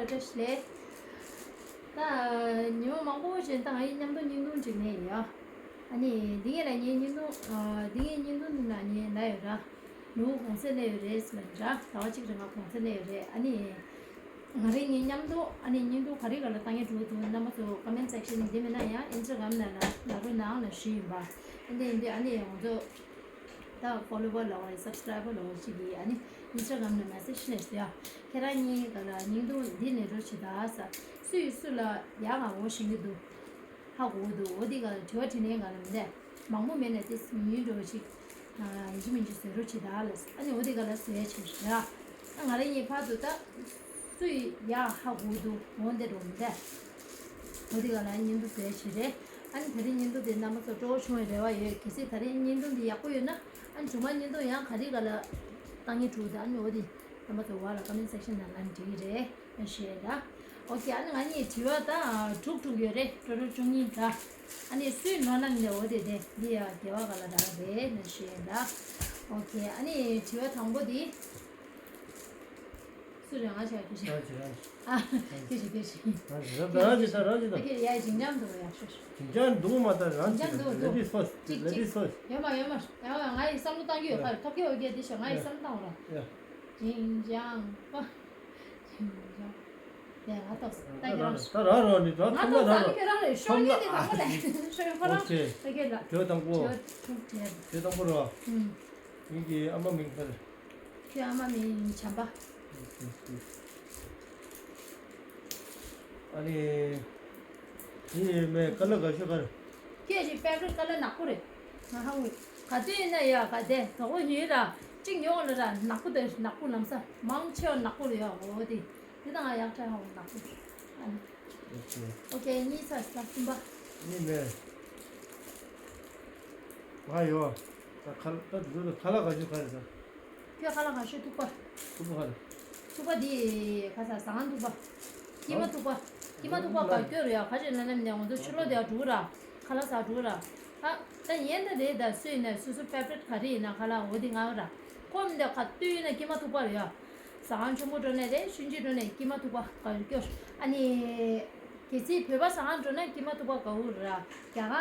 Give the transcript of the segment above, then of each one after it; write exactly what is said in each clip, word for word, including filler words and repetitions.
བཀྲ་ཤིས་བདེ་ལེགས། ད་ཉི་མ་མང་པོ་ཞིག་ད་ང་ཡི་མཉམ་དུ་བརྙན་ཐུང་བྲིས་ནས་ཡོད། ཨ་ནི་འདི་ག་ལ་ངའི་བརྙན་ཐུང་ཨ་འདི་གའི་བརྙན་ཐུང་འདི་ན་ངའི་ན་ཡོད་ར། ནུ་གུང་སེང་སླེབས་ཡོད་རེད་ཟེར་ལབ་འདྲ། ཟླ་བ་གཅིག་རིང་ང་གུང་སེང་སླེབས་ཡོད་རེད། ཨ་ནི་ང་རང་གཉིས་མཉམ་དུ་ཨ་ནི་བརྙན་ཐུང་ག་རེ་ག་ལ་བཏང་ཡས་འགྲོ་འདུག་རྣམ་པ་ཚོ་ཀོ་མེན་སེག་ཤན་འདི་མིན་ན་ཡང་ཨིན་སི་ཊ་གྷ་རམ་ནང་ལ་ལབ་རོགས་གནང་ལབ་ཞུས་ཡིན་པ། ཨ་ནི་འདི་ཨ་ནི་ང་ཚོ་ད་ཕོ་ལོ་ཝར་ལ་བ་སབ་སི་ཀ་རའི་བར་ལ་བ་ཅིག་གིས་ཨ་ནི་ཨིན་སི་ཊ་གྷ་རམ་ནང་མེ་སེ་ཇི་སླེབས་སོང་ཡ། ཁྱེད་རང་གཉིས་ག་ལ་བརྙན་ཐུང་འདི་ལེན་རོགས་བྱེད་ད་ཟེར། སུས་སུ་ལ་ཡག་ང་འོ་ཤེས་ཀྱི་འདུག་ཧ་གོ་གི་འདུག་འོ་འདི་ག་ལ་དྲི་བ་དྲིས་ལན་ག་ལ་མི་འདུག་མང་པོ་མེད་ན་དེ་ཉུང་འགྲོ་ཞིག་ཡིན་གཅིག་མིན་གཅིག་བཟོ་རོགས་བྱེད་ད་ལ། ཨ་ནི་འོ་འདི་ག་ལ་བཟོ་ཡ་བྱེད་ར། ཨ་ང་རང་གཉིས་ཕར་དུ་ད་སུས་ཡག་ཧ་གོ་གི་འདུག་འོ་འདི་འགྲོ་མི་འདུག་འོ་འདི་ག་ལ་བརྙན་ཐུང་བཟོ་ཡ་བྱེད་རེད། ཨ་ནི་ད་རེས་བརྙན་ཐུང་དེ་རྣམ་པ་ཚོ་སྤྲོ་བོ་བྱུང་བའི་རེ་བ་ཡོད། གལ་སྲིད་ད་རེས་བརྙན་ཐུང་དེ་ཡག་པོ་ཡོད་ན་ཨ་ནི་མཇུག་མ་བརྙན་ཐུང་ཡང་ག་རེ་ག་ལ་བཏང་ཡས་འགྲོ་ད། ཨ་ནི་འོ་དེ་རྣམ་པ་ཚོ་བ་ལ་ཀོ་མེན་སེག་ཤན་ནང་ལ་འབྲི་གི་རེད། ཨ་ཞེས་ད། ཨོ་ཁེ། ཨ་ནི་ང་གཉིས་དྲི་བ་ད་དྲུག་དྲུག་ཡོད་རེད། ཀྲོ་ཀྲོ་བཅུ་གཉིས་ད། ཨ་ནི་སུའི་ནོར་ན་མི་འདྲ་འོ་དེ་དེ་འདི་ཡ་དགེ་བ་ག་ལ་རག་རེད་ན་ཞེས་ད། ཨོ་ཁེ། ཨ་ནི་དྲི་བ་དང་པོ་དེ་སུ་རེད། ང་ཞེས་ཁྱོད་ཞེས། རང་གི་རང་གི་ཨ་ཁྱོད་ཞེས་ཁྱོད་ཞེས། རང་གི་རང་གི་ད་རང་གི་ད། ཨ་ཁེ་ཡ་ཅིང་ཅང་འདུག་ཡ་ཤོ་ཤོ། ཅིང་ཅང་འདུག་མ་ད་རང་གི་ཅིང་ཅང་འདུག་འདུག་ལེ་ཌི་ཕར་སི་ཊི། ཅིག་ལེ་ཅིག་ཌི་ཕར་སི་ཊི། ཡོད་མ་ཡོད་མ་ཡ་ང་ཡི་བསམ་བློ་བཏང་གི་ཡོད། ཡ་ཁ་ཐོབ་ཀྱི་འོ་ཁེ་དེ་ཞེས་ང་ཡི་ཡ་བསམ་བློ་བཏང་བ་ར། ཡ། ཅིང་ཅང་པ། ཅིང་ཅང་། ཡ་ང་ཏོག་ད་ཁྱེད་རང་། ད་རང་རང་ནི་ད་ང་ཐོབ་ན་ཏོག་རང་ད་རང་ཁྱེད་རང་རེད། ཤོག་ངེས་དེ་དང་པོ་ལས་ཤོག་ཁོ་རང་། ཨོ་ཁེ། ད་ཁྱེད་ལ། དྲི་བ་དང་པོ། དྲི་བ་དྲུག་དྲི་བ། དྲི་བ་དང་པོ་རོ། ཨུམ། ངེད་ཀྱི་ཨ་མ་མིང་ག་རེ། ཁྱོད་ཨ་མ་མིང་བྱམས་པ། ཨ་ནི། དེ་མེད་ཀ་ལ་ག་ཤོད་ག་རེ། ཁྱོད་ཀྱི་ཕེ་བ་རིཊ་ཀ་ལ་ནག་པོ་རེད། ང་ཧ་གོ། ག་དུས་ཡིན་ན་ཡ་ག་དེ་དོག་པོ་ཡིན་ར། གཅིག་ཉོ་ལ་ར་ནག་པོ་དེ་ནག་པོ་ལམ་སང་མང་ཆེ་བ་ནག་པོ་རེད་ཡ། འོ་དེ་དེ་དང་ང་ཡག་ཕྲ་ཧ་གོ་ནག་པོ་རེད། ཨ་ནི། ཨོ་ཁེ། ཨོ་ཁེ་གཉིས་ཚར་ས་གསུམ་པ། གཉིས་མེད། ང་ཡོད། ད་ཁ་ད་འདི་ཚོ་ཁ་ལག་ག་ཤོད་ག་རེ་ཟ། ཁྱོད་ཁ་ལག་ག་ཤོད། ཐུག་པ། ཐུག་པ་ག་རེ། ཐུག་པ་འདི་ག་ས་ཟ་ཁང་ཐུག་པ། ཀྱེ་མ་ཐུག་པ། ཀྱེ་མ་ཐུག་པ་ག་སྐྱོ་རེད་ཡ། ག་ཅེ་ན་ནམ་ནས་ང་ཚོ་ཕྱི་ལོགས་དེ་འགྲོ་ར། ཁ་ལག་ཟ་འགྲོ་ར། ཨ་ད་ཡན་ད་རེད། ད་སུ་ཡིན་ན་སུ་སུ་ཕེ་བ་རིཊ་ག་རེ་ཡིན་ན་ཁ་ལག་འོ་དེ་ང་ར། ཁོ་མི་འདི་ག་དུས་ཡིན་ན་ཀྱེ་མ་ཐུག་པ་རེད་ཡ། ཟ་ཁང་ཆེན་པོ་འགྲོ་ནས་རེད། ཆུང་ཆུང་འགྲོ་ནས་ཀྱེ་མ་ཐུག་པ་ག་སྐྱོ། ཨ་ནི། གལ་སྲིད་བོད་པ་ཟ་ཁང་འགྲོ་ན་ཀྱེ་མ་ཐུག་པ་དགའ་བོ་ར། རྒྱ་གར།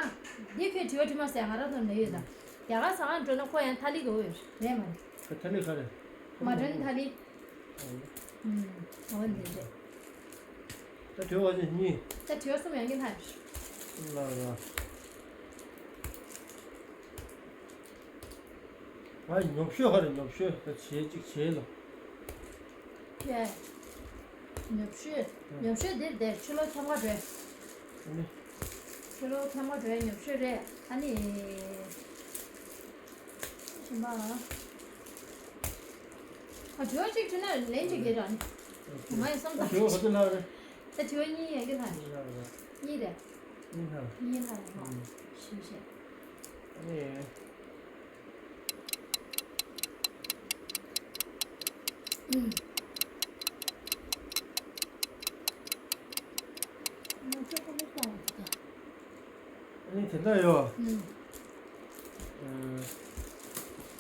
འདི་ཁོས་དྲི་བ་དྲི་མ་ཟེར་ང་རང་ཚོ་ལ་ཡོད་ད། རྒྱ་གར་ཟ་ཁང་འགྲོ་ན་ཁོ་ཡང་ཐ་ལི་དགའ་བོ་ཡོད་རེད་མ་རེད། ཁོ་ཐ་ལི་ག་རེ། མ་ཊན་ཐ་ལི། ཨུམ། འོ་འདི་རེད། ད་དྲི་བ་གཉིས། ད་དྲི་བ་གསུམ་ཡང་གི་ལྷག་ལ་ལ། ང་ཉོབ་ཤོས་ག་རེ། ཉོབ་ཤོས་ད་བྱེད་ཅིག་བྱེད་ལ། ཁྱེད། ཉོབ་ཤོས། ཉོབ་ཤོས་འདིར་བསྡད། ཕྱི་ལོགས་འཚང་ཁ་འགྲོ། ཨ་ནི། ཕྱི་ལོགས་འཚང་ཁ་འགྲོ་ཉོབ་ཤོས་རེད། ཨ་ནི། ཞིམ་པ། ཨ་དྲི་བ་གཅིག་དྲིས་ན་ལན་གཅིག་རྒྱག་ར་ནི། ང་ཡི་བསམ་ད་དྲི་བ་ག་ཚོད་ལྷག་རེད། ད་དྲི་བ་གཉིས་ཡང་གི་ལྷག་རེད། གཉིས་རེད། གཉིས་ལྷག་གཉིས་ལྷག་རེད་ཧོ། ཞིམ་ཞིམ། ཨ་ནི། ཨ་ནི་དེ་འདྲ་ཡོད།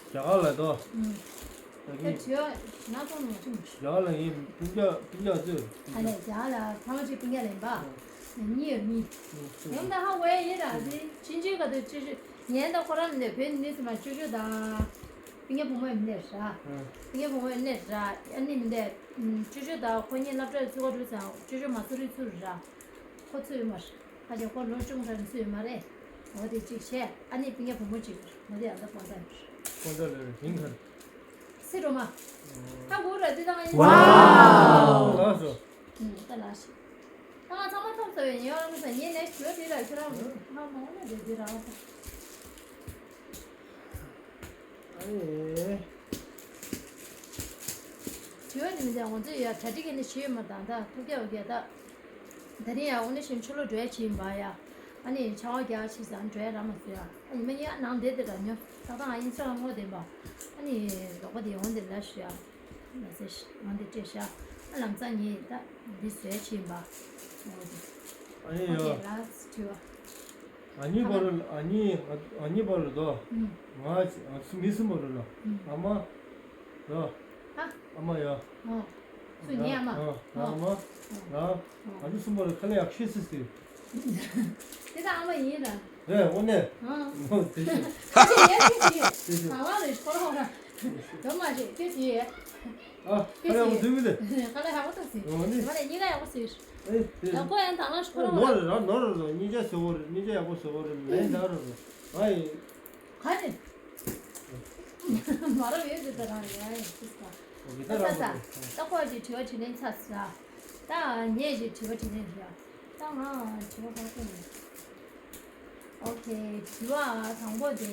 རྒྱ་གར་ལ་དོ། ད་གིན་རྒྱ་གར་ལ་ངས་སྤུན་ཀྱག་སྤུན་ཀྱག་ཚོས། ཨ་ལས་རྒྱ་གར་ལ་ཚང་མ་ཅིག་སྤུན་ཀྱག་ལེན་པ། གཉིས་ཡོད་གཉིས། ཡོང་ད་ཧ་གོ་ཡ་ཡིན་ར་ཟེ། ཕྱིན་ཆད་ག་དུས་ཅི་ཅི་ཉན་ད་ཁོ་རང་མི་འདོད་བོད་ནི་སི་མ་ཅོ་ཅོ་དང་། སྤུན་ཀྱག་བུ་མོ་ཡིན་ནས་ར། སྤུན་ཀྱག་བུ་མོ་ཡིན་ནས་ར། ཨ་ནི་མི་འདོད། ཅོ་ཅོ་དང་ཁོ་གཉིས་སློབ་གྲྭར་ཚུད་ག་འགྲོ་ཙང་ཅོ་ཅོ་མ་ཚུར་རི་ཚུར་ར། ཁོ་ཚུད་ཡོད་མ་རེད། ཁ་ཅིག་ཁོ་ལོ་ཆུང་དྲགས་ནས་ཚུད་ཡོད་མ་རེད། འོ་དེ་གཅིག་བྱས། ཨ་ནི་སྤུན་ཀྱག་བུ་མོ་གཅིག་འོ་དེ་ཡང་ད་སྤོན་ཊ་ཡིན། སྤོན་ཊ་ལོས་རེད་མིང་ག་རེད། སི་རོ་མ། ཧ་གོ་ར་དེ་དང་ཡིན། ཝའོ། ལགས་སོ། ད་ལགས་ཤིག་ད་ང་ཚང་མ་ཐོབ་ཚར་བའི་ཉེ་བར་ལ་ངས་ནས་ཞུ་བ་དེ་ལ་ཁྱེད་རང་ཧ་མ་འོང་ན་དེ་དེ་རང་ད། ཨ་ནི། དྲི་བ་ནི་མི་འདྲ་ང་ཚོས་ཡ་གྲ་སྒྲིག་གི་ནི་ཞུས་ཡོད་མ་དང་ད་ཐུགས་རྒྱ་འོ་རྒྱ་ད། ད་རིང་ཡ་འོ་ན་ཞིམ་ཆུ་ལོ་འགྲོ་ཡ་ཕྱིན་པ་ཡ། ཨ་ནི་ཆར་པ་རྒྱག་ཕྱིན་ཙང་འགྲོ་ཡ་རག་མ་སོང་ཡ། ཨ་ནི་མ་ཉལ་ནང་བསྡད་དེ་ར་ཉོ་ད་ད་ང་ཡིན་ཚོད་ངོ་བདེན་པ། ཨ་ནི་རོགས་པ་དེ་འོང་དེ་ལ་ཞུ་ཡ། མ་ཟེར་ཤི་འོང་དེ་སྤྲད་ཤ། ཨ་ལམ་སང་ཉིན་ད་འདི་བཟོས་ཕྱིན་པ། འོ་དེ། ཨ་ནི་ཡ། ཨོ་ཁེ་ལ་དྲི་བ། ཨ་ནི་བར་ལ་ཨ་ནི་ཨ་ནི་བར་ལ་དོ། ང་མི་གསུམ་བར་ལ་ཨ་མ་དོ། ཨ་ཨ་མ་ཡ། ཨོ། སུ་ཉེ་ཨ་མ། ཨ་ཨ་མ། ཨ་ང་ཚོ་གསུམ་པོ་ལ་ཁ་ལས་ཡག་ཤོས་སི་སི། དེ་ད་ཨ་མ་ཡིན་ར། རེད་དངོས་གནས། ཨ་ཨོ་དེ་ཤོད། ཁ་ཆེ་ཡས་ཁྱོད་ཀྱི་ཡས། དེ་ཤོད། ག་བ་རེད་ཁོ་རང་ར། དོ་མ་རེད་ཁྱོད་ཀྱི་ཡས། ཨ་ཁ་ལས་ཡག་པོ་འདུག་མི་འདུག་ཁ་ལས་ཡག་པོ་འདུག་སི། ཨོ་ནི། དེ་མ་རེད་གཉིས་ཀ་ཡག་པོ་སི། ཨེ་དེ། ཡག་པོ་ཡང་དང་ལ་ཤོད་ར། ནོར་ར་ནོར་ར་ར་གཉིས་ཆ་བཟོ་བོ་རེད་གཉིས་ཆ་ཡག་པོ་བཟོ་བོ་རེད་ལན་འདྲ་ར་ར། ཨ་ཡི། ག་རེ། མ་རབས་ཡོད་དེ་ད་རང་ཡ་ཡ་ཤི་ས། ཨོ་གི་ད་ད་རང་ད་ད་ཁོ་ཅིག་དྲི་བ་དྲིས་ལན་ཚར་ས། ད་ངས་ཅིག་དྲི་བ་དྲིས་ལན་རེད། ད་ང་དྲི་བ་ཧ་གོ་མེད། ཨོ་ཁེ་དྲི་བ་དང་པོ་དེ།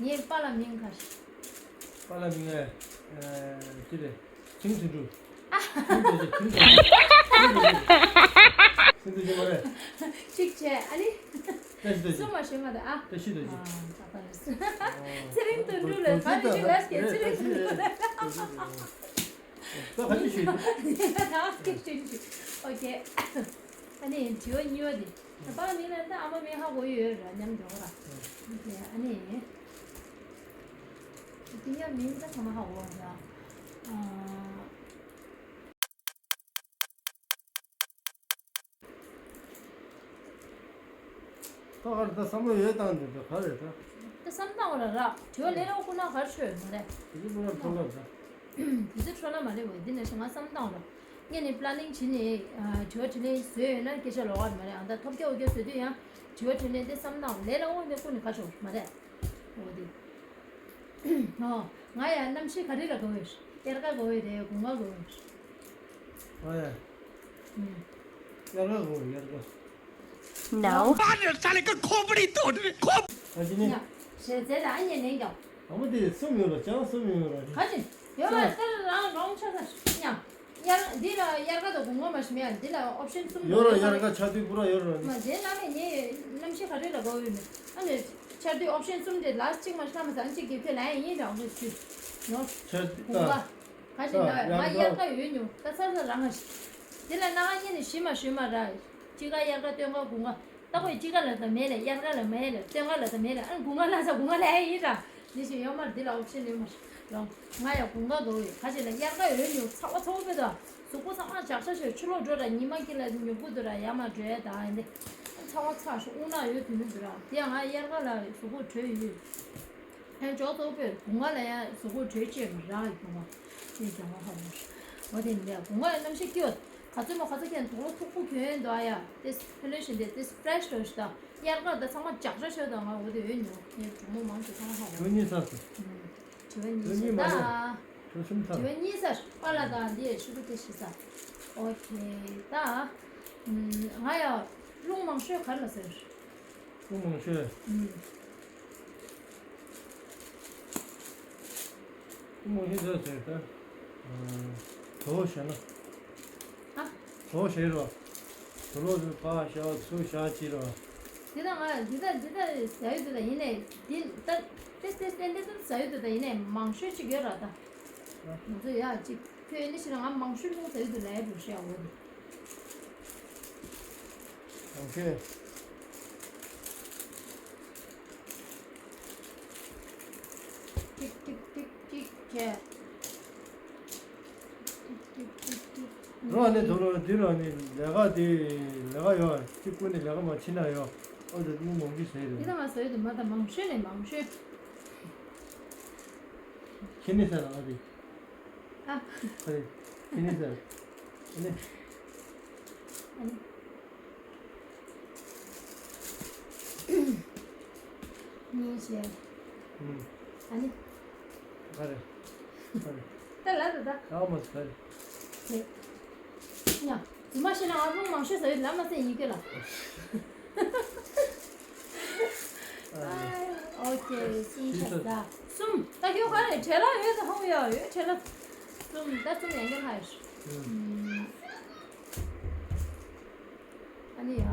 ངའི་པཱ་ལགས་མིང་ག་རེ། པཱ་ལགས་མིང་ཨེ། ཅི་རེད། ཁྱིམ་དུ་འགྲོ། ཁྱིམ་དུ་འགྲོ། ཁྱིམ་དུ་འགྲོ། ཁྱིམ་དུ་འགྲོ་མ་རེད། གཅིག་བྱས་ཨ་ནི། བཀྲ་ཤིས་དོ་ཅི། སུ་མ་ཤེས་མ་ད་ཨ། བཀྲ་ཤིས་དོ་ཅི། ཨ་ད་པ་ལ་སུ། ཚེ་རིང་དོན་གྲུབ་ལ་ཕ་རི་ཅི་ལ་སྐད་ཚེ་རིང་དོན་གྲུབ་ལ། ད་ག་ཅི་ཤེས། ད་སྐད་ཤེས་ཤེས། ཨོ་ཁེ། ཨ་ནི་དྲི་བ་གཉིས་པ་དེ། ད་པཱ་ལགས་མིང་ལ་ད་ཨ་མ་མིང་ཧ་གོ་ཡོད་ར་མཉམ་འགྲོ་ར། ཨ་ནི། དེ་ཡང་མིང་ད་ཚང་མ་ཧ་གོ་བ་ར། ཨ། ད་ག་རེ་ད་བསམ་བློ་ཡོད་བཏང་འདུག་ད་ག་རེ་ད། ད་བསམ་བཏང་བ་ལ་རག་དྲི་བ་ལས་རོགས་སྐུ་ན་ག་རེ་ཤོད་མ་རེད། དེ་གི་སློབ་གྲྭ་འཕྲོ་བརླག་ད། དེ་ཚོ་འཕྲོ་བརླག་མ་རེད་བས་འདི་ནས་ང་བསམ་བཏང་བ་ལ། ངས་ནི་པི་ལ་ནིང་བྱེད་ནས་དྲི་བ་དྲིས་ལན་བཟོས་ཡོད་ན་སྐད་ཆ་ལོགས་ཀ་མ་རེད་ཨ་ད་ཐོབ་རྒྱ་འོ་རྒྱ་བཟོས་དུས་ཡང་དྲི་བ་དྲིས་ལན་དེ་བསམ་བཏང་བ་ལས་ལ་འོ་ནས་སྐུ་ནས་ག་ཤོད་མ་རེད། འོ་དེ། ཨོ། ང་ཡང་གནམ་གཤིས་ག་རེ་ལ་དགའ་བོས། དབྱར་ཁ་དགའ་བོས་རེད་དགུན་ཁ་དགའ་བོས། ཨོ་ཡ། ཨུམ། དབྱར་ཁ་དགའ་བོས་དབྱར་ཁ། No. ཨ་ནི་ས་ལེ་ཀ་ཁོ་པ་རི་ཏོ་རི་ཁོ། ཨ་ཅི་ནི། ཡ། ཞེ་ཚེ་ད་ཨ་ཉེ་ནེང་ཀྱང་། ཨ་མ་དེ་གསུམ་ཡོད་ལ་ཅང་གསུམ་ཡོད་ལ་རེད། ག་ཅི། ཡོད་ལ་ཅང་། ལྟར་རང་རོང་ཆ་ས་ཉ། དབྱར་འདི་ལ་དབྱར་ཁ་དང་དགུན་ཁ་མ་ཞིག་མེད་ཨ་འདི་ལ་ཨོབ་ཤན་གསུམ་ཡོད་ར་དགོས་ཡོད་དབྱར་ཁ་ཆར་དུས་པུ་ར་ཡོད་ར་ནི། མ་འདི་ནང་ནས་ངས་གནམ་གཤིས་ག་རེ་ལ་དགའ་བོ་ཡོད་ནི་ཨ་ནི་ཆར་དུས་ཨོབ་ཤན་གསུམ་དེ་ལ་གཅིག་མ་ཤ་མ་ཟ་གཅིག་གི་ཁྱོད་ལ་ཡང་ཡིན་ར་ཨོབ་ཤན་གཅིག་ནོ། ཆར་དུས་དགུན་ཁ་ག་ཞིག་ད་ན་ང་དབྱར་ཁ་ཡོད་ཉོ་ད་ཚར་ཚར་རང་ང་ཞིག་འདི་ལ་ན་ང་གཉིས་ནི་ཞི་མ་ཞི་མ་ར་དཔྱིད་ཁ་དབྱར་ཁ་སྟོན་ཁ་དགུན་ཁ། ལྟ་བུ་དཔྱིད་ཀ་ལ་ད་མེད་ལ་དབྱར་ཁ་ལ་མེད་ལ་སྟོན་ཁ་ལ་ད་མེད་ལ་ཨ་དགུན་ཁ་ལ་ས་དགུན་ཁ་ལ་ཨེ་ཡིན་ར། འདི་ཞིག་ཡོད་མ་རེད་འདི་ལ་ཨོབ་ཤན་ཡོད་མ་རེད་ལོ། ང་ཡང་དགུན་ཁ་དགའ་བོ་ཡོད་ཁ་ཅིག་ལ་དབྱར་ཁ་ཡོད་ཉོ་ཚ་བ་ཚ་བོ་དཔེ་ད། གཟུགས་པོ་ཚང་མ་ཇག་ཆ་ཞོད་ཕྱི་ལོགས་འགྲོ་ར་ཉི་མ་དཀྱིལ་ལ་ཉོབ་གུ་འདུག་ར་ཡར་མར་འགྲོ་ཡ་ད་ཨེ་འདི། ཚ་བ་ཚ་ཞོ་དབུགས་ནག་ཡོད་དུས་མི་འདུག་ར་དེ་ཡང་ང་དབྱར་ཁ་ལ་གཟུགས་པོ་བྲོས་ཡོད། ཡང་ཇོ་ཚོགས་པས་དགུན་ཁ་ལ་ཡང་གཟུགས་པོ་བྲོས་བཅད་མ་རག་གི་དགུན་ཁ་ནས་ཀྱང་བ་ཧ་ལོ། འོ་དེ་ནས་དགུན་ཁ་ལ་གནམ་གཤིས་སྐྱིད་བ། ག་ཚོད་མ་ག་ཚོད་ཀྱང་དུག་ལོག་མཐུག་པོ་གྱོན་འདུག་ཨ་ཡ། དེ་ཕེ་ལོ་ཤིན་དེ་དེ་ཕེ་རེ་ཤི་ལོ་ཤི་ད། དབྱར་ཁ་ད་ཚང་མ་ཇག་ཆ་ཤོད་དང་ང་འོ་དེ་འོད་ཉོ་ངས་གྲོགས་མོ་མང་ཆེ་ཚང་མ་ཧ་གོ། དོན་གཉིས་ཚར་སོང་། དྲི་བ་གཉིས་དོན་གཉིས་མ་རེད། ད་དྲི་བ་གསུམ་ཚར། དྲི་བ་གཉིས་ཚར་པཱ་ལགས་དང་འདི་ཡ་ཤུ་གུ་དེ་ཤི་ས། ཨོ་ཁེ་ད། ང་ཡ་རླུང་མང་ཤོས་ག་རེ་ལ་ཟེར། རླུང་མང་ཤོས། ཨུམ། རླུང་མང་ཤོས་ཟེར་ཟེར་ད། དོ་བོ་བྱས་ན། ཨ། དོ་བོ་བྱས་རོ། དོ་ལོ་ཟེར་ཕ་བྱ་ཚུ་བྱ་ཅི་རོ། འདི་ད་ང་འདི་ད་འདི་ད་ཟ་ཡུལ་འདི་ད་ཡིན་ནས་འདི་ད་ཏེ་ཏེ་ཏེ་ཏེ་ཏེ་ཟ་ཡུལ་འདི་ད་ཡིན་ནས་མང་ཤོས་ཅིག་ཡོད་ར་ད། ང་ཚོ་ཡ་ཅིག་ཁྱོད་ནི་ཕྱིར་ང་མང་ཤོས་ལུང་ཟ་ཡུལ་དུ་ལས་འགྲོ་ཤེས་འོ་དེ། ཨོ་ཁེ། ཏིག་ཏིག་ཏིག་ཏིག་བྱས། ཏིག་ཏིག་ཏིག་ཏིག་རོ་ནི་དུ་རོ་དུ་རོ་ནི་ལས་ཀ་དེ་ལས་ཀ་ཡོད་ཅིག་ཀུན་ནས་ལས་ཀ་མ་ཕྱིན་ན་ཡོད་ཨོ་དེ་ཀུན་མང་གི་ཟེར་རེད། འདི་ད་ང་ཟ་ཡུལ་དུ་མ་ད་མང་ཤོས་ནས་མང་ཤོས། ཁྱེད་ནི་ཟ་ལ་ཨ་དེ། ཨ། ཨ་རེ། ཁྱེད་ནི་ཟེར། ཨ་ནི། ཨ་ནི། གཉིས་བྱས། ཨུམ། ཨ་ནི། ཨ་རེ། ཨ་རེ། ད་ལ་ད་ད། ཨ་མ་ཟེར། ཟེར། ཡ། རྫུན་མ་བཤད་ན་ང་རླུང་མང་ཤོས་ཟ་ཡི་ལ་མ་ཟེར་ཡིན་གྱི་ལ། ཨོ་ཁེ། གསུམ་ཆགས་ད། གསུམ། ད་ཁྱོད་ག་རེ་བྲེལ་ལ་ཡོད་ད་ཧོ་ཡ་ཡོད་བྲེལ་ལ། གསུམ། ད་གསུམ་ཡང་གྱི་ལྷ་ཡོད། ཨ་ནི་ཡ།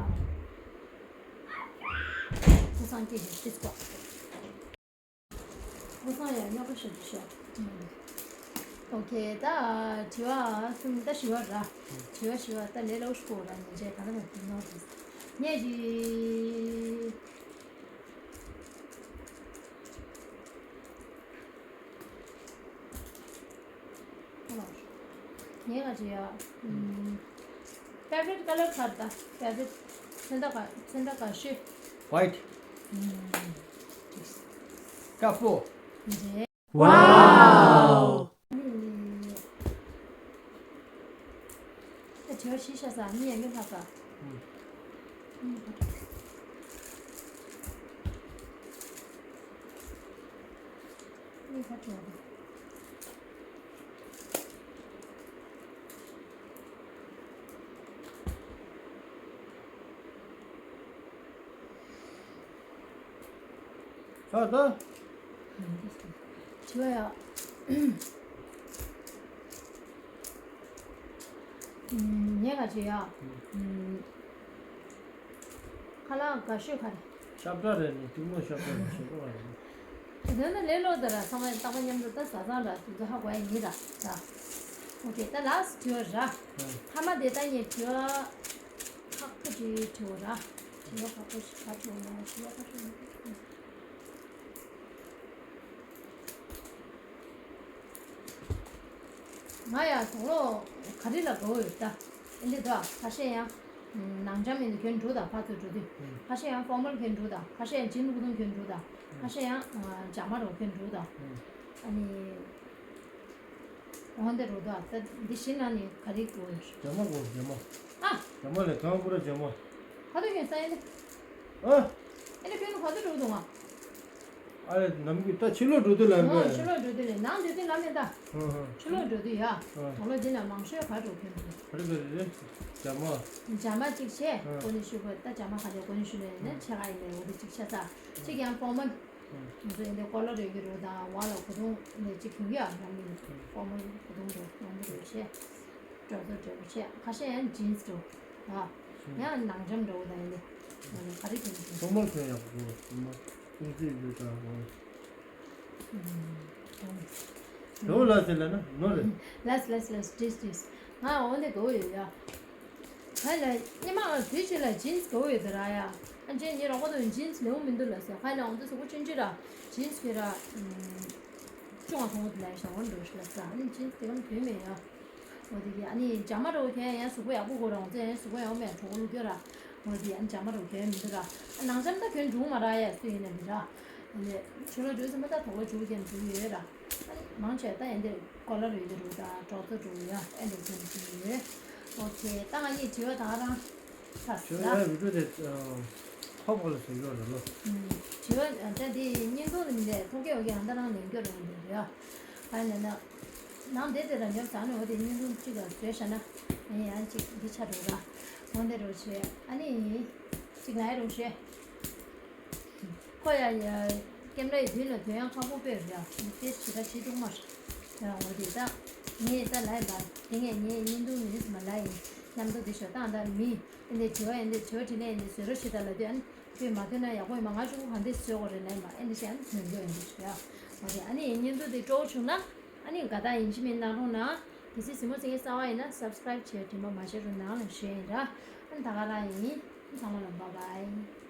ཁོ་སང་ཀྱེ་ཧེ་ཏིས་ཀོ། ཁོ་སང་ཡ་ཉོ་ག་ཤོད་ཤོད། ཨོ་ཁེ། ད་དྲི་བ་གསུམ་ད་བཞི་བ་ར། དྲི་བ་བཞི་བ་ད་ལས་ལ་འུ་ཤུ་གོ་ར་ནི་རྗེས་ག་ལ་མ་དྲི་ནོ་རེད། ངས་ཀྱི། ངས་ག་ཅི་ཡ། ཨམ། favorite color ག་རེ་ད། favorite ཚོན་མདོག་ག་ཚོན་མདོག་ག་ཤོས། White. དཀར་པོ། འདྲེ། Wow. ཨ་དྲི་བ་བཞི་ཤ་ཟ་གཉིས་ཡང་མི་ལྷག་ས། གཉིས་ཕར་འགྲོ། གཉིས་ཕར་འགྲོ། ད་ད། དྲི་བ་ཡ། ངས་ག་ཅི་ཡ། ཁ་ལག་དགའ་ཤོས་ག་རེ། ཤ་བཀྲ་རེད་ནི་གཅུང་མོ་ཤ་བཀྲ་རེད་ཤ་བཀྲ་རེད། དེ་ནི་ལས་སླ་པོ་ད་ར་ཚང་མས་རྟག་པར་མཉམ་དུ་ད་བཟའ་ཚང་ར་དུས་ཚོད་ཧ་གོ་ཡ་ཡིན་ར་ད། ཨོ་ཁེ་ད་last དྲི་བ་ར། ཨ། མཐའ་མ་དེ་ད་ངས་དྲི་བ་ཁག་པོ་ཅིག་དྲི་བ་ར། དྲི་བ་ཁག་པོ་ཞིག་ག་དྲི་བ་མ་དྲི་བ་ཁག་པོ་ཞིག་ང་ཡང་དུག་ལོག་ག་རེ་ལ་དགའ་བོ་ཡོད་ད། ཨེ་འདི་དོ་ཁ་ཤས་ཡང་ནང་འཇམ་ཡིན་དུ་གྱོན་འགྲོ་ད་ཕར་ཚུར་འགྲོ་དུས། ཁ་ཤས་ཡང་ཕོར་མལ་གྱོན་འགྲོ་ད། ཁ་ཤས་ཡང་ཇིན་ལུགས་ཐུང་གྱོན་འགྲོ་ད། ཁ་ཤས་ཡང་ཇ་མ་རོ་གྱོན་འགྲོ་ད། ཨ་ནི། འོན་ཏེ་རོ་ད་ད་འདི་བཞི་ནང་ནས་ག་རེ་དགོས་ཡོད། ཇ་མ་དགོས་ཇ་མ། ཨ། ཇ་མ་ལས་གང་པུ་ར་ཇ་མ། ག་དུས་གྱོན་ས་ཡིན་ད། ཨ། ཨེ་འདི་གྱོན་ནས་ག་དུས་འགྲོ་འདུག་ང་། ཨ་རེ་ནམ་གྱི་ད་ཕྱི་ལོགས་འགྲོ་དུས་ལ་ཨོ་མེད། ཕྱི་ལོགས་འགྲོ་དུས་ལ་ནང་འདུག་དུས་ལ་མེད་ད། ཧ་ཧ། ཕྱི་ལོགས་འགྲོ་དུས་ཡ། ཨ། དུག་ལོག་འདི་ན་མང་ཤོས་ག་འགྲོ་གྱོན་འདུག་ག་རེ་ག་རེ་རེད། ཇ་མ། ཇ་མ་གཅིག་བྱས། ཨ། གོ་ནས་ཞུ་དགོས་ད་ཇ་མ་ག་ལས་གོ་ནས་ཞུ་ནས་ནས་ཆེ་ག་ཡིན་ནས་འོ་དེ་གཅིག་བྱས་ས་གཅིག་ཡང་ཕོར་མལ། ང་ཚོ་ཡིན་དེ་ཀོ་ལོ་རེ་གི་རོ་དང་བ་ལ་གོ་དུང་ནས་གཅིག་གྱོན་གི་ཡ་ནམ་ཡིན་ཕོར་མལ་གོ་དུང་རོ་ནང་མི་རོ་བྱས། སྒྲོ་ཚོ་འདྲ་བོ་བྱས་ཁ་ཤས་ཡང་ཇིན་སི་འདྲ་བོ་ད། ཡང་ནང་འཇམ་འདྲ་བོ་ད་ཡིན་དེ། ང་ཚོ་ག་རེ་གྱོན་གྱོན། ཕོར་མལ་གྱོན་ཡག་པོ་ཕོར་མལ་ཀུང་ཙི་ཡོད་ད་ཧོ། ཨུམ། ཡོ་ལ་ཟེར་ལ་ན་ནོ་རེད། ལས་ལས་ལས་ཏིས་ཏིས། ང་འོ་འདི་དགའ་བོ་ཡོད་ཡ། ཧ་ལ་ཉི་མ་ཨ་དུས་ཅི་ལ་ཇིན་སི་དགའ་བོ་ཡོད་དེ་ར་ཡ། ཨ་ཅེ་ཉི་རོགས་པ་དང་ཇིན་སི་ལེའུ་མི་འདུག་ལ་ཟེར་ཧ་ལ་འོ་འདི་སུ་གོ་ཅིན་ཅི་ར་ཇིན་སི་གི་ར། ཅུང་ཨ་ཐོང་དེ་ལ་ཞང་བོ་འགྲོ་ཤི་ལ་ཟེར་ཨ་ནི་ཇིན་སི་དེ་གམ་དུས་མེད་ཡ། འོ་དེ་གི་ཨ་ནི་ཇ་མ་རོ་གྱོན་ཡང་གཟུགས་པོ་ཡག་པོ་གོ་རང་ཚོ་ཡང་གཟུགས་པོ་ཡག་པོ་མེད་གྲོགས་པོ་ལུག་གྱོ་ར། འོ་དེ་ཨ་ནི་ཇ་མ་རོ་གྱོན་མི་འདུག་ར། ཨ་ནང་ཇ་མ་ད་གྱོན་འགྲོ་མ་ར་ཡ་སུ་ཡིན་ན་མི་ར། ཨ་ནི་ཆུ་ལོ་འགྲོ་ས་མ་ད་དོག་ལོ་འགྲོ་གྱོན་འགྲོ་ཡོད་ར། ཨ་ནི་མང་ཆེ་ད་ཡན་དེ་ཀོ་ལ་རུ་ཡོད་རུ་ད་གྲོགས་ཚོ་འགྲོ་ཡ་ཨེ་འགྲོ་གྱོན་འགྲོ་ཡོད། ཨོ་ཁེ་ད་ང་གཉིས་དྲི་བ་ད་རང་ད་ཟ། དྲི་བ་ཡ་བི་ཀྲུ་དེ་ཁོག་པ་ལ་ཟེར་གྱོ་ར་ལོ། དྲི་བ་ད་དེ་བརྙན་ཐུང་ལ་མི་འདས་ཐོག་ཁེ་འོ་ཁེ་ཨ་ད་རང་ལེན་གྱོ་ར་འགྲོ་ཡ། ཨ་ནི་ན། ནང་དེ་དེ་ལ་ཉོབ་ཟ་ནས་འོ་དེ་བརྙན་ཐུང་གཅིག་ལ་བཟོས་བཞག་ན། ཨ་ནི་ཡང་གཅིག་འདི་ཆ་འགྲོ་ར། འོ་འདི་རུ་བྱས་ཨ་ནི། གཅིག་ལ་ཡ་རུ་བྱས། ཁོ་ཡ་ཡ། ཀེམ་ར་ཡི་མདུན་ལ་དོན་ཡང་ཁག་པོ་དཔེ་ར། ཨ་ནི་དེ་ཞེ་དྲག་བྱེད་ཐུབ་མ་རེད། ཡ་འོ་དེ་ད། ངས་ད་ལ་ཡི་མ། དེ་ངས་ངས་བརྙན་ཐུང་མི་ནི་མ་ལ་ཡི། མཉམ་དུ་དེ་ཞོ་སྟངས་ད་མི། ཨ་ནི་དྲི་བ་ཡིན་དེ་དྲི་བ་དྲིས་ལན་ཡིན་དེ་བཟོས་རོགས་བྱེད་ད་ལབ་དུས་ཨ་ནི། དེ་མ་ཐོན་ན་ཡག་པོ་ཡིན་པ་ང་ཆུང་གང་དེ་བཟོས་དགོས་རེད་ལན་པ་ཨེ་འདི་བྱས་ཨ་ནི་ཐོན་རྒྱུ་ཡིན་འདི་བྱས་ཨ། འོ་དེ་ཨ་ནི་ཡིན་བརྙན་ཐུང་དེ་སྤྲོ་བོ་བྱུང་ན་ཨ་ནི་དགའ་རྟགས་ཡིན་གཅིག་མིན་གནང་རོགས་གནང་། གལ་སྲིད་གཟིགས་མོ་གཟིགས་མཁན་གསར་པ་ཡིན་ན་subscribe བྱས་དྲན་པ་མ་བརྗེད་རོགས་གནང་ལ་ཞུ་ཡ་ཡིན་ར། ཨ་ནི་ད་ག་རང་ཡིན། ཚང་མ་ལ་bye bye།